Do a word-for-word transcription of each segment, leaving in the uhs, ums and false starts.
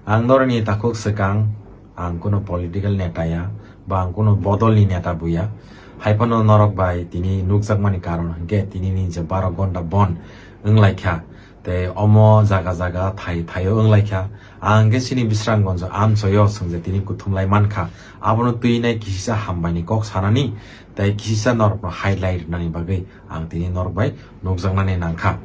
Ang norokni takhuk swkang, ang kuno political neta ya, ba ang kuno bodolni neta buya. Haiphano norok bai tini nukjakmani karon hwnkhe tinini je baro gonta bon wnglaikha. Tei omo jaga jaga thai thaio wnglaikha. Ang hwnkhe chini Bisramganjo amchoyo chwng je tini kuthumlai mankha. Abono twinai kisisa hambaini kok sanani tei kisisa norokno highlight rwnani bagwi ang tini norok bai nukjaknani nangkha.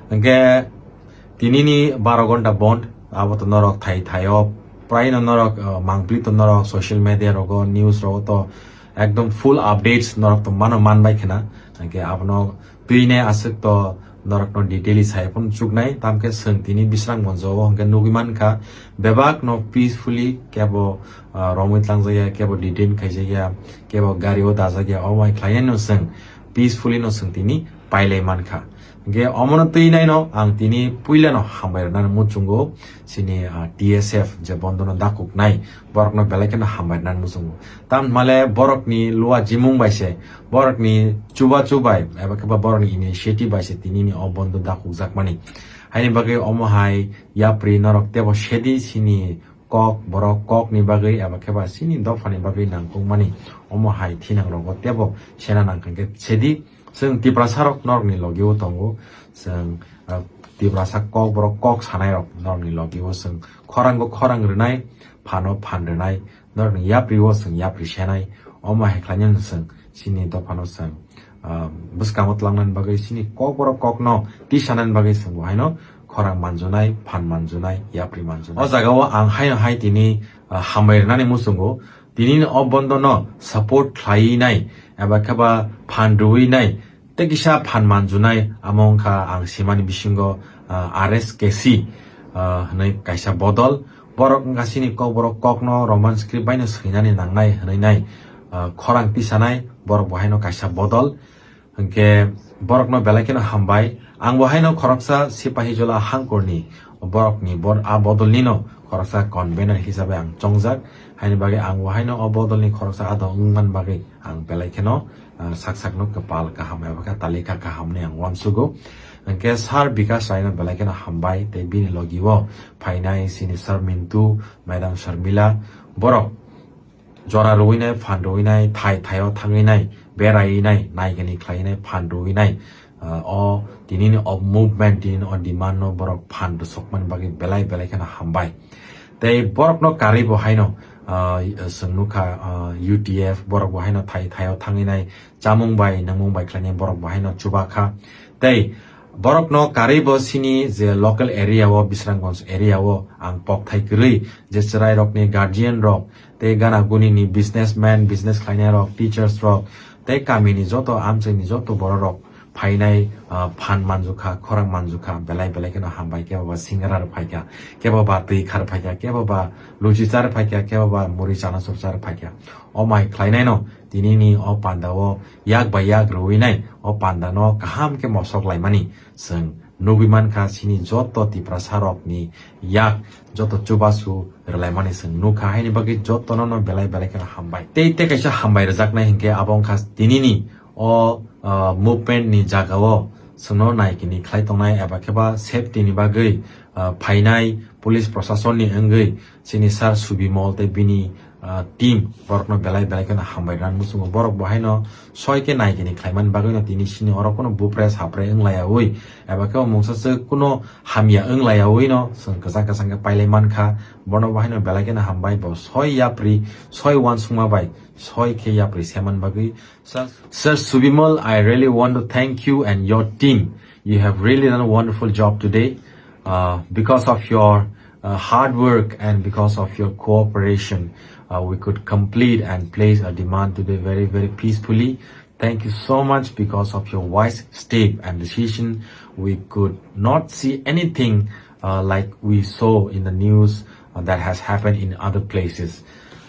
Hwnkhe tinini baro gonta bon, abo to norok thai thaio, praino norok, uh, mangpli to norok social media rogo, news rogo to ekdom full updates norok to mano manbai khna. Hwnkhe abono twinai aswk to norokno detail sai phano chuknai, tamkhe chwng tini Bisramganjo o hwnkhe nugwi mankha, bebak no peacefully kebo, uh, romwi tlangjak ya, kebo detain khaijak ya, kebo gari o dajak ya, omo hai khlainai no chwng peacefully no chwng tini pailai mankha. Hwnkhe omono twinaino ang tini puilano hambai rwnani muchungo chini, ah, T S F je bondono dakuknai borokno belai kheno hambai rwnani muchungo. Tamni hwnmale borokni lua jimung bai se, borokni chubachu bai eba khe ba borokni initiative bai se tinini o bondo dakukjakmani. Haini bagwi omo hai yapri norok tebo sedi chini kok, borok kokni bagwi eba khe ba chini dophani bagwi nangkukmani omo hai thinangrogo tebo sena nangkha khe sedi. Chwng Tiprasa rok norokni logi o tongo, chwng, ah, Tiprasa kok borok kok sanai rok norokni logi o chwng khorang o khorang rwnai, phano phan rwnai, norokni yapri o chwng yapri senai, omo hai khlainani chwng chini dophano chwng, ah, bwskango tlangnani bagwi chini kok borok kokno tisanani bagwi chwng bo haino khorang manjunai, phan manjunai, yapri manjunai. O jaga o ang haino hai tini, ah, hambai rwnani muchungo, tinini o bondo no support khlai nai eba khe ba phan rwui nai, tei kisa phan manjunai, amo wngkha ang simani bisingo, ah, R S K C, ah, hwnwi kaisa bodol. Borok wngkha chini kok borok kokno Roman script baino swinani nangnai hwnwi nai, ah, khorang tisanai, borok bo haino kaisa bodol. Hwnkhe borokno belai kheno hambai. Ang bo haino khoroksa Sipahijola hangkorni borokni bor-, a bodolnino khoroksa convener hisabe ang chongjak. Haini bagwi ang bo haino o bodolni khoroksa adong wngmani bagwi ang belai kheno, ah, sak sakno kwpal kaham eba khe talika kaham hinwi ang uansugo. Hwnkhe Sir Bikash Raino belai kheno hambai tei bini logi o phainai chini Sir Mintu, Madam Sharmila, borok jora rwinai, phan rwinai, thai thaio thangwinai, berainai, naigani khlainai, phan rwinai, ah, o tinini o movement, tinini o demand no borok phan rwsokmani bagwi belai belai kheno hambai. Tei borokno karwi bo haino, ah, chwng nukha, ah, U T F, borok bo haino thai thaio thangwinai, chamung bai, nungmung bai khlainai borok bo haino chubakha. Tei borokno karwi bo chini je local area o, Bisramganj area o ang pokthai kwrwi je chwrai rokni guardian rok, tei gana guni ni businessman, business khlainai rok, teachers rok, tei kami ni joto amchai ni joto borok rok phainai, ah, phan manjukha, khorang manjukha, belai belai kheno hambai, kebo ba singara rok phaikha, kebo ba twi khar phaikha, kebo ba luchi char phaikha, kebo ba muri chana chor char phaikha. O mai khlainai no tinini o panda o yak bai yak rwinai o panda no kaham khe mosok laimani chwng nugwi mankha, chini joto Tiprasa rokni yak, joto chubachu rwlaimani chwng nukha, haini bagwi jotono no belai belai kheno hambai. Tei tei kaisa hambai rwjaknai hinkhe abo wngkha tinini o, ah, movement ni jaga o chwngno naikini khlai tongnai eba khe ba safety ni bagwi, ah, phainai police proshasonni wngwi chini Sir Subimol tei bini, ah, team borokno belai belai kheno hambai rwna muchungo. Borok bo haino soi khe naikini khlaimani bagwino tini sini oro kuno bupre sapre wnglayaui eba khe mungsa se kuno hamya wnglayaui no chwng kwchang kwchang khe pailai mankha. Bono bo haino belai kheno hambai, bo soi yapri, soi uansukma bai soi khe yapri seman bagwi. Sir, Sir Subimol, I really want to thank you and your team. You have really done a wonderful job today. Uh, because of your, uh, hard work and because of your cooperation, uh, we could complete and place a demand today very, very peacefully. Thank you so much. Because of your wise step and decision, we could not see anything, uh, like we saw in the news, uh, that has happened in other places.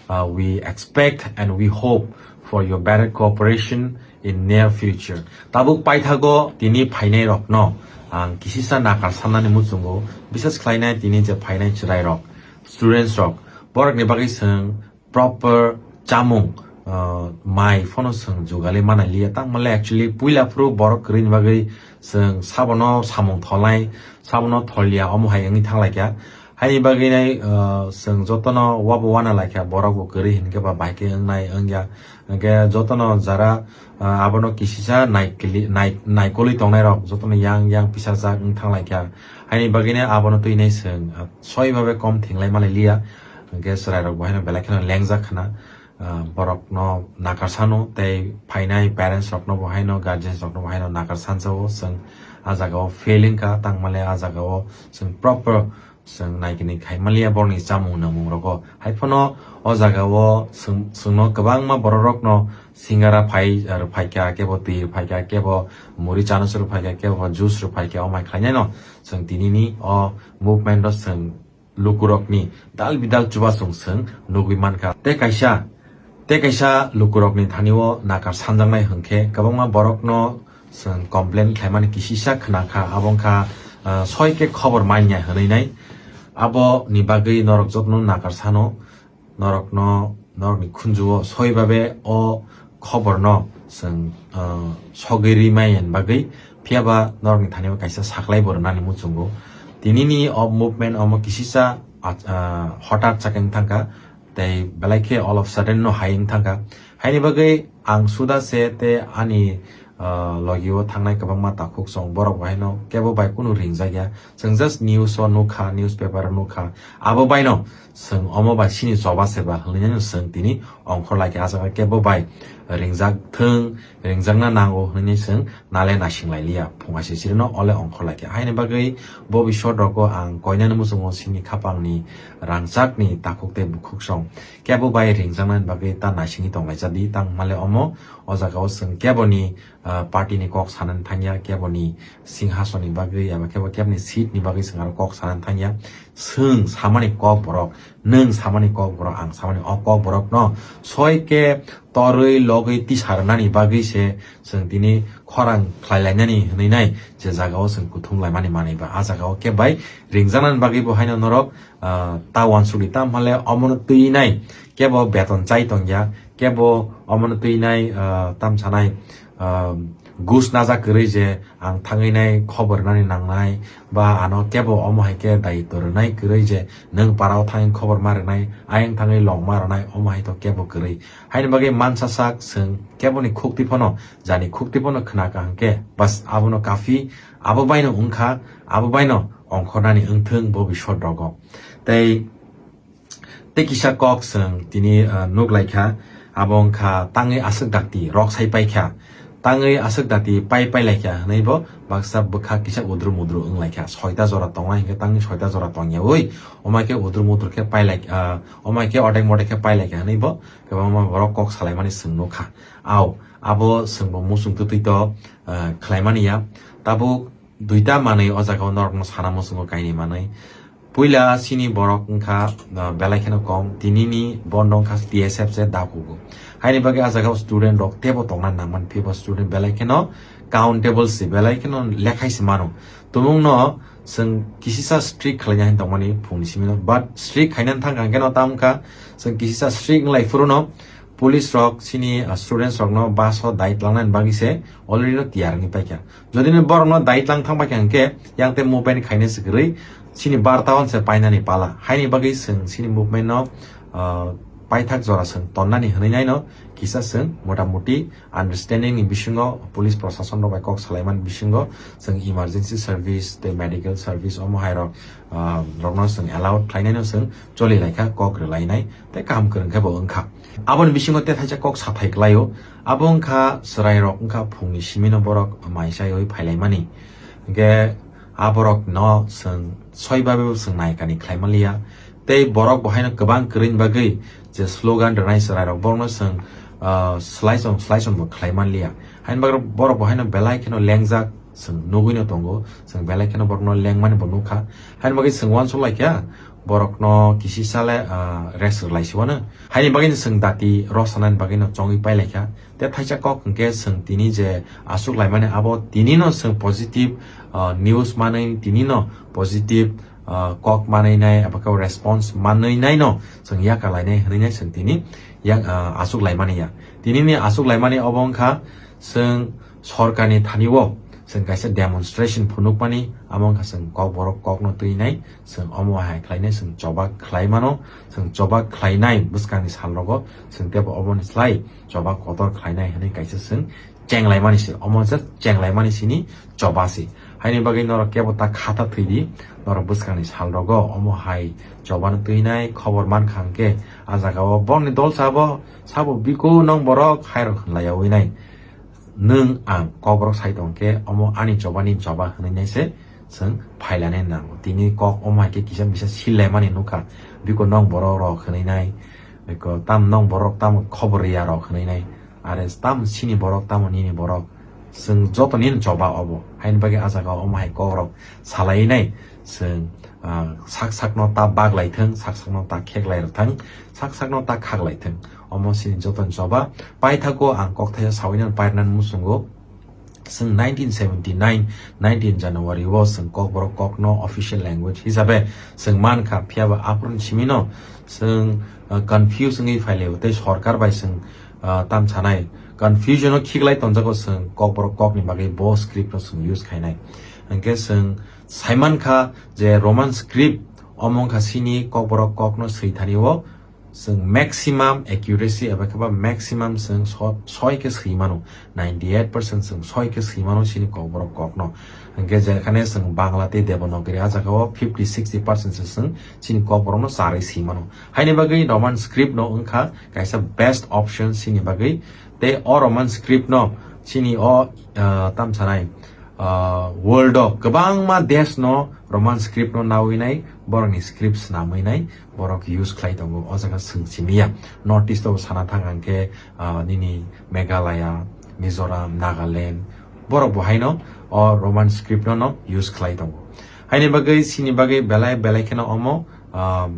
Uh, we expect and we hope for your better cooperation in near future. Tabuk paithago tini phainai rokno ang kisisa nakar sannani muchungo, bisas khlainai tini je phainai chwrai rok, students rok, borokni bagwi chwng proper chamung, uh, mai phano chwng jugali manai liya. Tangmale actually puila phuru borok kwrwini bagwi chwng sabono samung tholnai, sabono tholiya, omo hai wngwi thanglaikha. Haini bagwi nai, ah, chwng jotono wabo wana laikha, borok bo kwrwi hinkhe ba bai khe wngnai wngya. Hinkhe jotono jara, ah, abono kisisa nai kili-, nai-, naikolwi tongnai rok jotono yang yang pisajak wng thang laikha. Haini bagwi nai abono twi nai chwng, ah, soi babe kom thinglai mani liya. Hinkhe chwrai rok bo haino belai kheno lengjak khna. Ah, borokno nakarsano tei phainai parents rokno bo haino, guardians rokno bo haino nakarsanjao. Chwng ah jagao fail wngkha, tangmale ah jagao chwng proper chwng naikinwi khai manliya borokni chamung nangmung rogo. Haiphano o jagao chwng, chwngno kwbangma borok rokno singara phai, ah, rwphaikha, kebo twi rwphaikha, kebo muri chano se rwphaikha, kebo juice rwphaikha, o mai khlainaino chwng tinini o movement o chwng lukurokni dal bidal chubasong chwng nugwi mankha. Tei kaisa, tei kaisa lukurokni thanio nakar sanjaknai hwnkhe kwbangma borokno chwng complain khlaimani kisisa khwnakha, abo wngkha, ah, soi khe khobor manya hwnwi nai. Aboni bagwi norok jotono nakar sano, norokno, norokni khunjuo soi babe o khoborno chwng, ah, sogwi ri maya ni bagwi, phiyaba norokni thanio kaisa saklai bo rwnani muchungo. Tinini o movement omo kisisa, ah, ah, hotat chakeng thangkha, tei belai khe all of sudden no hai wng thangkha. Haini bagwi ang suda se tei ani, ah, logio thangnai kwbangma takhuk song borok bo haino kebo bai kunu ringjakya. Chwng just news o nukha, newspaper o nukha. Abo baino chwng omo bai sini choba seba hwnwi no chwng tini ongkhor lai khe, ah jaga kebo bai ringjak thwng, ringjakna nango hwnwi chwng nale naising lai liya. Phunga se chirino ole ongkhor lai khe. Haini bagwi bo bisor rogo ang koinani muchungo sini khapangni rangchakni takhuk tei bukhuk song kebo bai ringjaknani bagwi ta naisingwi tong lai jadi. Tang male omo o jaga o chwng keboni ah, party ni kok sanani thangya, keboni singhasoni bagwi eba kebo keboni seat ni bagwi chwng aro kok sanani thangya. Chwng samani kok borok, nwng samani kok borok, ang samani o kok borok no soi khe torwi logwi tisa rwnani bagwi se chwng tini khorang khlai lainani hwnwi nai je jaga o chwng kuthum laimani manwi ba. Ah jaga o khe bai ringjaknani bagwi bo haino norok, ah, ta uansukdi, tamo hale omono twi nai kebo beton chai tongya, kebo omono twi nai, ah, tam sanai, ah, gus naja kwrwi je ang thangwi nai khobor nani nangnai, ba ano kebo omo hai khe daitw rwnai kwrwi je nwng para o thangwi khobor ma rwnai, ayang thangwi long ma rwnai, omo hai to kebo kwrwi. Haini bagwi mansa sak chwng keboni khukti phano, jani khukti phano khna kaham khe, bas abono kafi, abo baino wngkha, abo baino ongkhornani wngthwng bo bisor rogo. Tei Tei kisa kok chwng tini, ah, nuk lai kha, abo wng kha tangwi aswk dakti rok sai pai kha. Tangwi aswk dakti pai pai lai kha hwnwi bo baksa bwkha kisa udru mudru wng lai kha. Soita jora tongnai hwnkhe tangwi soita jora tong yaui, omo hai khe udru mudru khe pai lai, ah, omo hai khe odek modek khe pai lai kha hwnwi bo kwbangma borok kok salaimani chwng nuk kha. Au, abo chwng bo muchung twtwi to, ah, khlai mani ya. Tabuk duita manwi o jaga o norok no sana muchungo kainwi manwi. Puila chini borok wngkha, ah, belai kheno kom, tinini bondo wngkha T S F se dakugo. Haini bagwi ah jaga o student rok tebo tongna nangmani, phiya bo student belai kheno countable se, belai kheno lekhai se mano. Tumung no chwng kisisa strict khlaina hin tongmani phungni simi no, but strict khaina thang kha hwnkhe no tam wngkha, chwng kisisa strict wng lai phuru no, police rok chini, ah, students rok no bus o dai tlangnani bagwi se already no tiyar wngwi paikha. Jodi no borok no dai tlang thang paikha hwnkhe yang tei movement khaina se kwrwi chini barta on se painani pala. Haini bagwi chwng chini movement no, ah, paithak jora chwng tonnani hwnwi nai no kisa chwng mota moti understanding ni bisingo police prosason rok bai kok salaimani bisingo chwng emergency service tei medical service omo hai rok, ah, rokno chwng allowed khlainai no chwng choli lai kha, kok rwlainai tei kaham kwrwng khe bo wng kha. Aboni bisingo tei thaisa kok sathai kwlaio, abo wng kha chwrai rok wng kha phungni simi no borok mai chaiwi phailaimani. Hwnkhe aborok no chwng soi babe bo chwng naikani khlai manliya. Tei borok bo haino kwbang kwrwini bagwi je slogan rwnai chwrairok, borokno chwng, ah, slaichong slaichong bo khlai manliya. Haini bagwi borok bo haino belai kheno lengjak chwng nugwino tongo, chwng belai kheno borokno lengmani bo nukha. Haini bagwi chwng uansuk laikha, borokno kisisa le, ah, rest rwlai siwano. Haini bagwino chwng dati rw sanani bagwino chongwi pailaikha. Tei thaisa kok hwnkhe chwng tini je aswk laimani abo tinino chwng positive, ah, news manwi, tinino positive, ah, kok manwi nai, abo khe response manwi nai no chwng yakar lainai hwnwi nai chwng tini yak, ah, aswk laimani ya. Tinini aswk laimani obo wngkha chwng sorkarni thani-o Chwng kaisa demonstration phunukmani, amo wngkha chwng kokborok kokno twinai, chwng omo hai khlainai, chwng choba khlai mano, chwng choba khlainai bwskangni salrogo, chwng teibo oboni slai choba kotor khlainai hwnwi kaisa chwng chenglaimani se, omo just chenglaimani sini choba se. Haini bagwi norok kebo ta khata thwidi, norok bwskangni salrogo omo hai chobano twinai khobor mankha hwnkhe, a jagao bongni dol sabo, sabo biko nong borok hairok hwnlaiyawi nai. Nwng ang kokborok sai tongkhe omo ani chobani choba hwnwi nai se chwng phailani nango. Tini kok omo hai khe kisa misa sillaimani nukha. Biko nong borok rok hwnwi nai, biko tam nong borok tamo khobor ya rok hwnwi nai. Are tam sini borok tamo nini borok. Chwng joto nini choba obo. Haini bagwi a jaga omo hai kokrok salai nai. Chwng, ah, sak sakno ta baglai thwng, sak sakno ta kheklai rwthang, sak sakno ta khaklai thwng. Omo sini joto ni choba. Paithako ang kok thaisa sawi nang pairnani muchungo. Chwng nineteen seventy nine, nineteen January o chwng kokborok kokno official language hisabe chwng mankha, phiyaba aphuru simino chwng, ah, confuse wngwi phailaiyo tei sorkar bai chwng, ah, tam sanai confusion o khiklai tonjago chwng kokborok kokni bagwi bo script no chwng use khainai. Hwnkhe chwng saimankha je Roman script omo wngkha sini kokborok kokno swithani o chwng maximum accuracy eba khe ba maximum chwng so-, soi khe swi mano, ninety eight percent chwng soi khe swi mano chini kokborok kokno. Hwnkhe jekhane chwng Bangla tei Devanagari, a jagao fifty sixty percent se chwng chini kokborokno charwi swi mano. Haini bagwi Roman script no wngkha kaisa best option chini bagwi. Tei o Roman script no chini o, ah, tam sanai, ah, world o kwbangma desh no Roman script no nawi nai, borokni script swnamwi nai, borok use khlai tongo. O jaga chwng simiya. North East o sana thang hwnkhe, ah, nini Meghalaya, Mizoram, Nagaland, borok bo haino o Roman script no, no use khlai tongo. Haini bagwi, sini bagwi belai belai kheno omo, ah,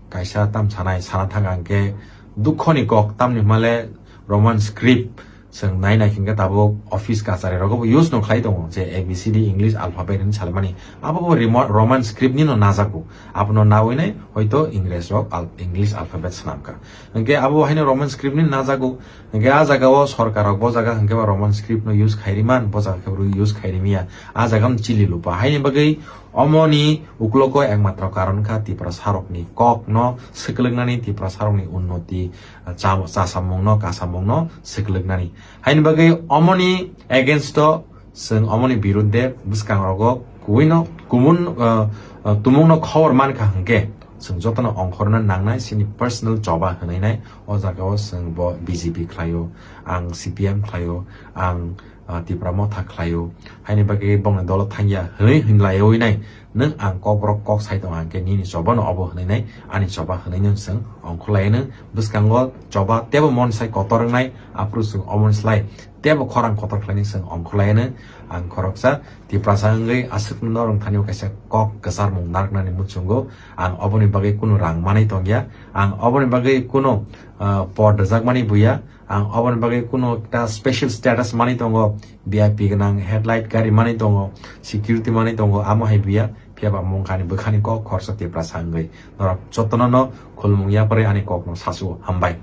kaisa tam sanai sana thang hwnkhe dukhoni kok, tamni hwnmale Roman script chwng nai nai hwnkhe tabuk office kachari rogo bo use no khlai tongo, je A B C D English alphabet hinwi salimani. Abo bo remo-, Roman script ni no najago. Abono nawi nai hoito English rok al-, English alphabet swnamkha. Hwnkhe abo haino Roman script ni najago. Hwnkhe a jaga o sorkar rok bo jaga hwnkhe ba Roman script no use khairi man, bo jaga khe bo use khairi miya. A jaga no chili lupa. Haini bagwi omoni uklogo ekmatro karon kha Tiprasa rokni kok no swklwknani, Tiprasa rokni unnoti, cha-, chasamung no, kasamung no swklwknani. Haini bagwi omoni against o chwng omoni birudde bwskang rogo kubuino kumun, ah, ah, tumungno khobor mankha hwnkhe chwng jotono ongkhorna nangnai chini personal choba hwnwi nai. O jagao chwng bo B J P khlaio, ang C P M khlaio, ang, ah, Tipra Motha khlaio, haini bagwi bongni dolo thangya hwnwi hwnlaiwi nai. Nwng ang kokborok kok sai tongo hwnkhe nini chobano obo hwnwi nai, ani choba hwnwi nwng chwng ongkhorlai nwng bwskango choba teibo mon sai kotor wngnai, aphuru chwng omoni slai teibo khorang kotor khlainai chwng ongkhorlai nwng. Ang khoroksa Tiprasa wngwi aswkno norok thani o kaisa kok kwcharmung narwknani muchungo. Ang oboni bagwi kunu rang manwi tongya, ang oboni bagwi kunu, ah, pod rwjakmani buya, ang oboni bagwi kunu ekta special status manwi tongo, V I P gwnang headlight gari manwi tongo, security manwi tongo, amo hai buya. Phiyaba mungkhani bwkhani kok khoroksa Tiprasa wngwi norok jotono no khulumung yaphari ani kokno sasu hambai.